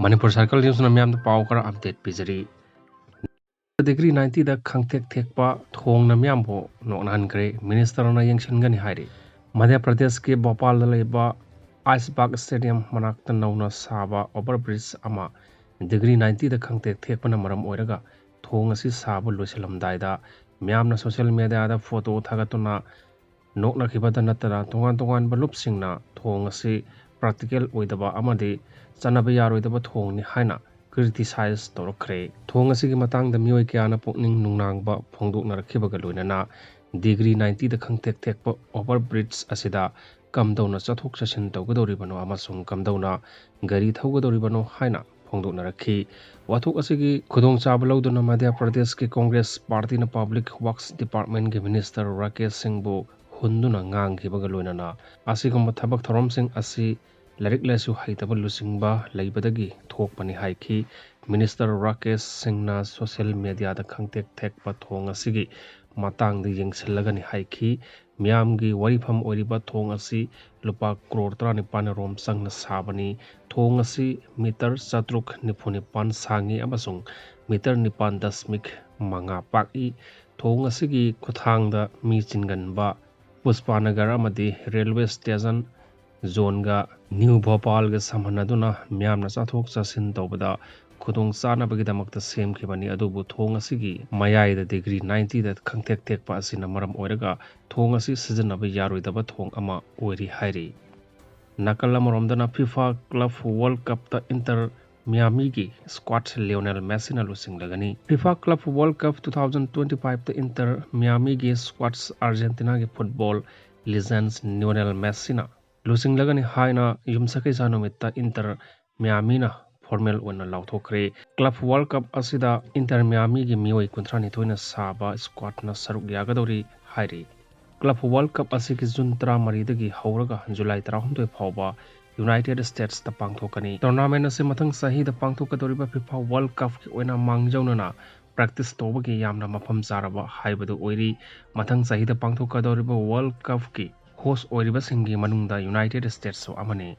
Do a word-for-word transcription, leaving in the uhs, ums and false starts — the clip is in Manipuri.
ꯃꯅꯤꯄꯨꯔ ꯁꯔꯀꯜ ꯅ꯭ꯌꯨꯁꯅ ꯃꯤꯌꯥꯝꯗ ꯄꯥꯎ ꯈꯔ ꯑꯞꯗꯦꯠ ꯄꯤꯖꯔꯤ꯫ ꯗꯤꯒ꯭ꯔꯤ ꯅꯥꯏꯟꯇꯤꯗ ꯈꯪꯇꯦꯛ ꯊꯦꯛꯄ ꯊꯣꯡꯅ ꯃꯤꯌꯥꯝꯕꯨ ꯅꯣꯛꯅꯍꯟꯈ꯭ꯔꯦ꯫ ꯃꯤꯅꯤꯁꯇꯔꯅ ꯌꯦꯡꯁꯤꯟꯒꯅꯤ ꯍꯥꯏꯔꯤ꯫ ꯃꯙ꯭ꯌ ꯄ꯭ꯔꯗꯦꯁꯀꯤ ꯚꯣꯄꯥꯜꯗ ꯂꯩꯕ ꯑꯥꯏꯁꯕꯥꯒ ꯁ꯭ꯇꯦꯗꯤꯌꯝ ꯃꯅꯥꯛꯇ ꯅꯧꯅ ꯁꯥꯕ ꯑꯣꯚꯔ ꯕ꯭ꯔꯤꯖ ꯑꯃ ꯗꯤꯒ꯭ꯔꯤ ꯅꯥꯏꯟꯇꯤꯗ ꯈꯪꯇꯦꯛ ꯊꯦꯛꯄꯅ ꯃꯔꯝ ꯑꯣꯏꯔꯒ ꯊꯣꯡ ꯑꯁꯤ ꯁꯥꯕ ꯂꯣꯏꯁꯤꯜꯂꯝꯗꯥꯏꯗ ꯃꯤꯌꯥꯝꯅ ꯁꯣꯁꯤꯌꯦꯜ ꯃꯦꯗꯤꯌꯥꯗ ꯐꯣꯇꯣ ꯊꯥꯒꯠꯇꯨꯅ ꯅꯣꯛꯅꯈꯤꯕꯇ ꯅꯠꯇꯅ ꯇꯣꯉꯥꯟ ꯇꯣꯉꯥꯟꯕ ꯂꯨꯞꯁꯤꯡꯅ ꯊꯣꯡ ꯑꯁꯤ ꯄ꯭ꯔꯥꯛꯇꯤꯀꯦꯜ ꯑꯣꯏꯗꯕ ꯑꯃꯗꯤ ꯆꯠꯅꯕ ꯌꯥꯔꯣꯏꯗꯕ ꯊꯣꯡꯅꯤ ꯍꯥꯏꯅ ꯀ꯭ꯔꯤꯇꯤꯁꯥꯏꯖ ꯇꯧꯔꯛꯈ꯭ꯔꯦ꯫ ꯊꯣꯡ ꯑꯁꯤꯒꯤ ꯃꯇꯥꯡꯗ ꯃꯤꯑꯣꯏ ꯀꯌꯥꯅ ꯄꯨꯛꯅꯤꯡ ꯅꯨꯡꯅꯥꯡꯕ ꯐꯣꯡꯗꯣꯛꯅꯔꯛꯈꯤꯕꯒ ꯂꯣꯏꯅꯅ ꯗꯤꯒ꯭ꯔꯤ ꯅꯥꯏꯟꯇꯤꯗ ꯈꯪꯇꯦꯛ ꯊꯦꯛꯄ ꯑꯣꯚꯔ ꯕ꯭ꯔꯤꯖ ꯑꯁꯤꯗ ꯀꯝꯗꯧꯅ ꯆꯠꯊꯣꯛ ꯆꯠꯁꯤꯟ ꯇꯧꯒꯗꯧꯔꯤꯕꯅꯣ ꯑꯃꯁꯨꯡ ꯀꯝꯗꯧꯅ ꯒꯥꯔꯤ ꯊꯧꯒꯗꯧꯔꯤꯕꯅꯣ ꯍꯥꯏꯅ ꯐꯣꯡꯗꯣꯛꯅꯔꯛꯈꯤ꯫ ꯋꯥꯊꯣꯛ ꯑꯁꯤꯒꯤ ꯈꯨꯗꯣꯡꯆꯥꯕ ꯂꯧꯗꯨꯅ ꯃꯙ꯭ꯌ ꯄ꯭ꯔꯗꯦꯁꯀꯤ ꯀꯣꯡꯒ꯭ꯔꯦꯁ ꯄꯥꯔꯇꯤꯅ ꯄꯕ꯭ꯂꯤꯛ ꯋꯥꯔꯛꯁ ꯗꯤꯄꯥꯔꯠꯃꯦꯟꯒꯤ ꯃꯤꯅꯤꯁꯇꯔ ꯔꯥꯀꯦꯁ ꯁꯤꯡꯕꯨ ꯍꯨꯟꯗꯨꯅ ꯉꯥꯡꯈꯤꯕꯒ ꯂꯣꯏꯅꯅ ꯑꯁꯤꯒꯨꯝꯕ ꯊꯕꯛ ꯊꯧꯔꯝꯁꯤꯡ ꯑꯁꯤ ꯂꯥꯏꯔꯤꯛ ꯂꯥꯏꯁꯨ ꯍꯩꯇꯕ ꯂꯨꯆꯤꯡꯕ ꯂꯩꯕꯗꯒꯤ ꯊꯣꯛꯄꯅꯤ ꯍꯥꯏꯈꯤ꯫ ꯃꯤꯅꯤꯁꯇꯔ ꯔꯥꯀꯦꯁ ꯁꯤꯡꯅ ꯁꯣꯁꯤꯌꯦꯜ ꯃꯦꯗꯤꯌꯥꯗ ꯈꯪꯇꯦꯛ ꯊꯦꯛꯄ ꯊꯣꯡ ꯑꯁꯤꯒꯤ ꯃꯇꯥꯡꯗ ꯌꯦꯡꯁꯤꯜꯂꯒꯅꯤ ꯍꯥꯏꯈꯤ꯫ ꯃꯤꯌꯥꯝꯒꯤ ꯋꯥꯔꯤꯐꯝ ꯑꯣꯏꯔꯤꯕ ꯊꯣꯡ ꯑꯁꯤ ꯂꯨꯄꯥ ꯀ꯭ꯔꯣꯔ ꯇꯔꯥꯅꯤꯄꯥꯟ ꯔꯣꯝ ꯆꯪꯅ ꯁꯥꯕꯅꯤ꯫ ꯊꯣꯡ ꯑꯁꯤ ꯃꯤꯇꯔ ꯆꯥꯇ꯭ꯔꯨꯛ ꯅꯤꯐꯨ ꯅꯤꯄꯥꯟ ꯁꯥꯡꯉꯤ ꯑꯃꯁꯨꯡ ꯃꯤꯇꯔ ꯅꯤꯄꯥꯟ ꯗꯁꯃꯤꯛ ꯃꯉꯥ ꯄꯥꯛꯏ꯫ ꯊꯣꯡ ꯑꯁꯤꯒꯤ ꯈꯨꯠꯊꯥꯡꯗ ꯃꯤ ꯆꯤꯟꯒꯟꯕ ꯄꯨꯁꯄꯥꯅꯒꯔ ꯑꯃꯗꯤ ꯔꯦꯜꯋꯦ ꯁ꯭ꯇꯦꯁꯟ ꯖꯣꯟꯒ ꯅ꯭ꯌꯨ ꯚꯣꯄꯥꯜꯒ ꯁꯝꯍꯟꯅꯗꯨꯅ ꯃꯤꯌꯥꯝꯅ ꯆꯠꯊꯣꯛ ꯆꯠꯁꯤꯟ ꯇꯧꯕꯗ ꯈꯨꯗꯣꯡ ꯆꯥꯅꯕꯒꯤꯗꯃꯛꯇ ꯁꯦꯝꯈꯤꯕꯅꯤ, ꯑꯗꯨꯕꯨ ꯊꯣꯡ ꯑꯁꯤꯒꯤ ꯃꯌꯥꯏꯗ ꯗꯤꯒ꯭ꯔꯤ ꯅꯥꯏꯟꯇꯤꯗ ꯈꯪꯇꯦꯛ ꯊꯦꯛꯄ ꯑꯁꯤꯅ ꯃꯔꯝ ꯑꯣꯏꯔꯒ ꯊꯣꯡ ꯑꯁꯤ ꯁꯤꯖꯤꯟꯅꯕ ꯌꯥꯔꯣꯏꯗꯕ ꯊꯣꯡ ꯑꯃ ꯑꯣꯏꯔꯤ ꯍꯥꯏꯔꯤ꯫ ꯅꯥꯀꯜ ꯑꯃꯔꯣꯝꯗꯅ FIFA Club World Cup Inter ꯃꯤꯌꯥꯃꯤꯒꯤ ꯁ꯭ꯀ꯭ꯋꯥꯠ ꯂꯤꯑꯣꯅꯦꯜ ꯃꯦꯁꯤꯅ ꯂꯨꯆꯤꯡꯂꯒꯅꯤ꯫ FIFA Club World Cup two thousand twenty ꯐꯥꯏꯚꯇ ꯏꯟꯇꯔ ꯃꯤꯌꯥꯃꯤꯒꯤ ꯁ꯭ꯀ꯭ꯋꯥꯠꯁ ꯑꯥꯔꯖꯦꯟꯇꯤꯅꯥꯒꯤ ꯐꯨꯠꯕꯣꯜ ꯂꯤꯖꯦꯟꯁ ꯂꯤꯑꯣꯅꯦꯜ ꯃꯦꯁꯤꯅ ꯂꯨꯆꯤꯡꯂꯒꯅꯤ ꯍꯥꯏꯅ ꯌꯨꯝꯁꯀꯩꯁꯥ ꯅꯨꯃꯤꯠꯇ ꯏꯟꯇꯔ ꯃꯤꯌꯥꯃꯤꯅ ꯐꯣꯔꯃꯦꯜ ꯑꯣꯏꯅ ꯂꯥꯎꯊꯣꯛꯈ꯭ꯔꯦ꯫ ꯀ꯭ꯂꯕ ꯋꯥꯔꯜꯗ ꯀꯞ ꯑꯁꯤꯗ ꯏꯟꯇꯔ ꯃꯤꯌꯥꯃꯤꯒꯤ ꯃꯤꯑꯣꯏ ꯀꯨꯟꯊ꯭ꯔꯥꯅꯤꯊꯣꯏꯅ ꯁꯥꯕ ꯁ꯭ꯀ꯭ꯋꯥꯠꯅ ꯁꯔꯨꯛ ꯌꯥꯒꯗꯧꯔꯤ ꯍꯥꯏꯔꯤ꯫ ꯀ꯭ꯂꯕ ꯋꯥꯔꯜꯗ ꯀꯞ ꯑꯁꯤꯒꯤ ꯖꯨꯟ ꯇꯔꯥꯃꯔꯤꯗꯒꯤ ꯍꯧꯔꯒ ꯖꯨꯂꯥꯏ ꯇꯔꯥꯍꯨꯝꯗꯣꯏ ꯐꯥꯎꯕ ꯌꯨꯅꯥꯏꯇꯦꯗ ꯁ꯭ꯇꯦꯠꯁꯇ ꯄꯥꯡꯊꯣꯛꯀꯅꯤ꯫ ꯇꯣꯔꯅꯥꯃꯦꯟ ꯑꯁꯤ ꯃꯊꯪ ꯆꯍꯤꯗ ꯄꯥꯡꯊꯣꯛꯀꯗꯧꯔꯤꯕ ꯐꯤꯐꯥ ꯋꯥꯔꯜꯗ ꯀꯞꯀꯤ ꯑꯣꯏꯅ ꯃꯥꯡꯖꯧꯅꯅ ꯄ꯭ꯔꯦꯛꯇꯤꯁ ꯇꯧꯕꯒꯤ ꯌꯥꯝꯅ ꯃꯐꯝ ꯆꯥꯔꯕ ꯍꯥꯏꯕꯗꯨ ꯑꯣꯏꯔꯤ꯫ ꯃꯊꯪ ꯆꯍꯤꯗ ꯄꯥꯡꯊꯣꯛꯀꯗꯧꯔꯤꯕ ꯋꯥꯔꯜꯗ ꯀꯞꯀꯤ ꯍꯣꯁ ꯑꯣꯏꯔꯤꯕꯁꯤꯡꯒꯤ ꯃꯅꯨꯡꯗ ꯌꯨꯅꯥꯏꯇꯦꯗ ꯁ꯭ꯇꯦꯠꯁꯁꯨ ꯑꯃꯅꯤ꯫